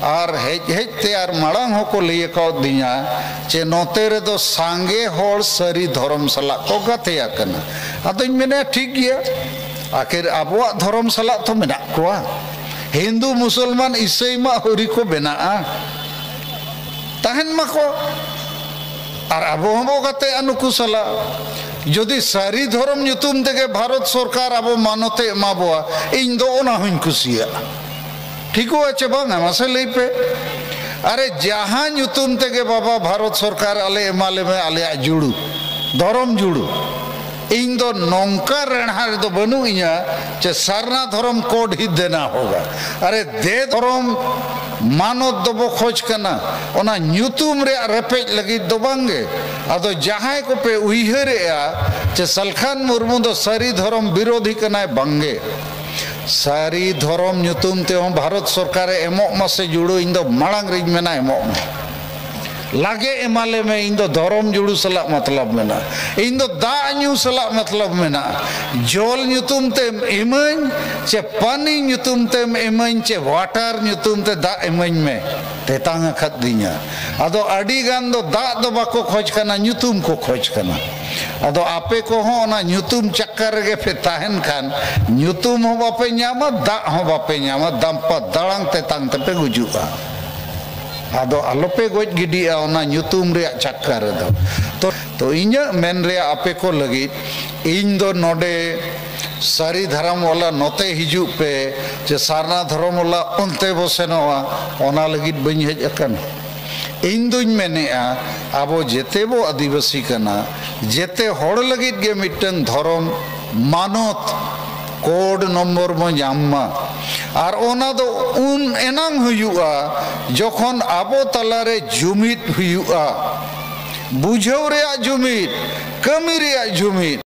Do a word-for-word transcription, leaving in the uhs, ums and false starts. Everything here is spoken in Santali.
ᱟᱨ ᱦᱮᱡ ᱦᱮᱡ ᱛᱮ ᱟᱨ ᱢᱟᱲᱟᱝ ᱦᱚᱸᱠᱚ ᱞᱟᱹᱭ ᱟᱠᱟᱣᱫᱤᱧᱟ ᱡᱮ ᱱᱚᱛᱮ ᱨᱮᱫᱚ ᱥᱟᱸᱜᱮ ᱦᱚᱲ ᱥᱟᱹᱨᱤ ᱫᱷᱚᱨᱚᱢ ᱥᱟᱞᱟᱜ ᱠᱚ ᱜᱟᱛᱮ ᱟᱠᱟᱱᱟ᱾ ᱟᱫᱚᱧ ᱢᱮᱱᱮᱫᱼᱟ, ᱴᱷᱤᱠ ᱜᱮᱭᱟ, ᱟᱹᱠᱷᱤᱨ ᱟᱵᱚᱣᱟᱜ ᱫᱷᱚᱨᱚᱢ ᱥᱟᱞᱟᱜ ᱛᱚ ᱢᱮᱱᱟᱜ ᱠᱚᱣᱟ᱾ ᱦᱤᱱᱫᱩ, ᱢᱩᱥᱚᱞᱢᱟᱱ, ᱤᱥᱟᱹᱭ ᱢᱟ ᱟᱹᱣᱨᱤ ᱠᱚ ᱵᱮᱱᱟᱜᱼᱟ, ᱛᱟᱦᱮᱱ ᱢᱟᱠᱚ᱾ ᱟᱨ ᱟᱵᱚ ᱦᱚᱸᱵᱚ ᱜᱟᱛᱮᱜᱼᱟ ᱱᱩᱠᱩ ᱥᱟᱞᱟᱜ᱾ ᱡᱩᱫᱤ ᱥᱟᱹᱨᱤ ᱫᱷᱚᱨᱚᱢ ᱧᱩᱛᱩᱢ ᱛᱮᱜᱮ ᱵᱷᱟᱨᱚᱛ ᱥᱚᱨᱠᱟᱨ ᱟᱵᱚ ᱢᱟᱱᱚᱛᱮ ᱮᱢᱟ ᱵᱚᱣᱟ, ᱤᱧ ᱫᱚ ᱚᱱᱟ ᱦᱚᱸᱧ ᱠᱩᱥᱤᱭᱟᱜᱼᱟ᱾ ᱴᱷᱤᱠᱚᱜᱼᱟ ᱪᱮ ᱵᱟᱝᱟ, ᱢᱟᱥᱮ ᱞᱟᱹᱭ ᱯᱮ᱾ ᱟᱨᱮ, ᱡᱟᱦᱟᱸ ᱧᱩᱛᱩᱢ ᱛᱮᱜᱮ ᱵᱟᱵᱟ ᱵᱷᱟᱨᱚᱛ ᱥᱚᱨᱠᱟᱨ ᱟᱞᱮ ᱮᱢᱟ ᱞᱮᱢᱮ, ᱟᱞᱮᱭᱟᱜ ᱡᱩᱲᱩ, ᱫᱷᱚᱨᱚᱢ ᱡᱩᱲᱩ, ᱤᱧ ᱫᱚ ᱱᱚᱝᱠᱟ ᱨᱮᱲᱦᱟ ᱨᱮᱫᱚ ᱵᱟᱹᱱᱩᱜ ᱤᱧᱟ ᱡᱮ ᱥᱟᱨᱱᱟ ᱫᱷᱚᱨᱚᱢ ᱠᱳᱰ ᱦᱤ ᱫᱮᱱᱟ ᱦᱳᱜᱟ᱾ ᱟᱨᱮ, ᱫᱮ ᱫᱷᱚᱨᱚᱢ ᱢᱟᱱᱚᱛ ᱫᱚᱵᱚ ᱠᱷᱚᱡᱽ ᱠᱟᱱᱟ, ᱚᱱᱟ ᱧᱩᱛᱩᱢ ᱨᱮᱭᱟᱜ ᱨᱮᱯᱮᱡ ᱞᱟᱹᱜᱤᱫ ᱫᱚ ᱵᱟᱝᱜᱮ᱾ ᱟᱫᱚ ᱡᱟᱦᱟᱸᱭ ᱠᱚᱯᱮ ᱩᱭᱦᱟᱹᱨᱮᱜᱼᱟ ᱡᱮ ᱥᱟᱞᱠᱷᱟᱱ ᱢᱩᱨᱢᱩ ᱫᱚ ᱥᱟᱹᱨᱤ ᱫᱷᱚᱨᱚᱢ ᱵᱤᱨᱳᱫᱷᱤ ᱠᱟᱱᱟᱭ, ᱵᱟᱝᱜᱮ᱾ ᱥᱟᱹᱨᱤ ᱫᱷᱚᱨᱚᱢ ᱧᱩᱛᱩᱢ ᱛᱮᱦᱚᱸ ᱵᱷᱟᱨᱚᱛ ᱥᱚᱨᱠᱟᱨᱮ ᱮᱢᱚᱜ ᱢᱟ ᱥᱮ ᱡᱩᱲᱩ, ᱤᱧ ᱫᱚ ᱢᱟᱲᱟᱝ ᱨᱤᱧ ᱢᱮᱱᱟ, ᱮᱢᱚᱜ ᱢᱮ᱾ ᱞᱟᱜᱮ ᱮᱢᱟᱞᱮ ᱢᱮ, ᱤᱧ ᱫᱚ ᱫᱷᱚᱨᱚᱢ ᱡᱩᱲᱩ ᱥᱟᱞᱟᱜ ᱢᱚᱛᱞᱚᱵ ᱢᱮᱱᱟᱜᱼᱟ, ᱤᱧ ᱫᱚ ᱫᱟᱜ ᱧᱩ ᱥᱟᱞᱟᱜ ᱢᱚᱛᱞᱚᱵ ᱢᱮᱱᱟᱜᱼᱟ᱾ ᱡᱚᱞ ᱧᱩᱛᱩᱢ ᱛᱮᱢ ᱤᱢᱟᱹᱧ, ᱪᱮ ᱯᱟᱱᱤ ᱧᱩᱛᱩᱢ ᱛᱮᱢ ᱤᱢᱟᱹᱧ, ᱪᱮ ᱣᱟᱴᱟᱨ ᱧᱩᱛᱩᱢ ᱛᱮ ᱫᱟᱜ ᱤᱢᱟᱹᱧ ᱢᱮ, ᱛᱮᱛᱟᱝ ᱟᱠᱟᱫᱤᱧᱟ᱾ ᱟᱫᱚ ᱟᱹᱰᱤ ᱜᱟᱱ ᱫᱚ ᱫᱟᱜ ᱫᱚ ᱵᱟᱠᱚ ᱠᱷᱚᱡᱽ ᱠᱟᱱᱟ, ᱧᱩᱛᱩᱢ ᱠᱚ ᱠᱷᱚᱡᱽ ᱠᱟᱱᱟ᱾ ᱟᱫᱚ ᱟᱯᱮ ᱠᱚᱦᱚᱸ ᱚᱱᱟ ᱧᱩᱛᱩᱢ ᱪᱟᱠᱠᱟᱨ ᱨᱮᱜᱮ ᱯᱮ ᱛᱟᱦᱮᱱ ᱠᱷᱟᱱ, ᱧᱩᱛᱩᱢ ᱦᱚᱸ ᱵᱟᱯᱮ ᱧᱟᱢᱟ, ᱫᱟᱜ ᱦᱚᱸ ᱵᱟᱯᱮ ᱧᱟᱢᱟ, ᱫᱟᱢᱯᱟ ᱫᱟᱲᱟᱝ ᱛᱮᱛᱟᱝ ᱛᱮᱯᱮ ᱜᱩᱡᱩᱜᱼᱟ᱾ ᱟᱫᱚ ᱟᱞᱚᱯᱮ ᱜᱚᱡ ᱜᱤᱰᱤᱜᱼᱟ ᱚᱱᱟ ᱧᱩᱛᱩᱢ ᱨᱮᱭᱟᱜ ᱪᱟᱠᱠᱟᱨ ᱨᱮᱫᱚ᱾ ᱛᱚ, ᱛᱚ ᱤᱧᱟᱹᱜ ᱢᱮᱱ ᱨᱮᱭᱟᱜ ᱟᱯᱮ ᱠᱚ ᱞᱟᱹᱜᱤᱫ, ᱤᱧ ᱫᱚ ᱱᱚᱰᱮ ᱥᱟᱹᱨᱤ ᱫᱷᱚᱨᱚᱢ ᱣᱟᱞᱟ ᱱᱚᱛᱮ ᱦᱤᱡᱩᱜ ᱯᱮ, ᱪᱮ ᱥᱟᱨᱱᱟ ᱫᱷᱚᱨᱚᱢ ᱣᱟᱞᱟ ᱚᱱᱛᱮ ᱵᱚ ᱥᱮᱱᱚᱜᱼᱟ, ᱚᱱᱟ ᱞᱟᱹᱜᱤᱫ ᱵᱟᱹᱧ ᱦᱮᱡ ᱟᱠᱟᱱᱟ᱾ ᱤᱧ ᱫᱩᱧ ᱢᱮᱱᱮᱜᱼᱟ, ᱟᱵᱚ ᱡᱮᱛᱮ ᱵᱚ ᱟᱹᱫᱤᱵᱟᱹᱥᱤ ᱠᱟᱱᱟ, ᱡᱮᱛᱮ ᱦᱚᱲ ᱞᱟᱹᱜᱤᱫ ᱜᱮ ᱢᱤᱫᱴᱟᱝ ᱫᱷᱚᱨᱚᱢ ᱢᱟᱱᱚᱛ ᱠᱳᱰ ᱱᱚᱢᱵᱚᱨ ᱵᱚ ᱧᱟᱢ ᱢᱟ᱾ ᱟᱨ ᱚᱱᱟ ᱫᱚ ᱩᱱ ᱮᱱᱟᱝ ᱦᱩᱭᱩᱜᱼᱟ, ᱡᱚᱠᱷᱚᱱ ᱟᱵᱚ ᱛᱟᱞᱟᱨᱮ ᱡᱩᱢᱤᱫ ᱦᱩᱭᱩᱜᱼᱟ, ᱵᱩᱡᱷᱟᱹᱣ ᱨᱮᱭᱟᱜ ᱡᱩᱢᱤᱫ, ᱠᱟᱹᱢᱤ ᱨᱮᱭᱟᱜ ᱡᱩᱢᱤᱫ᱾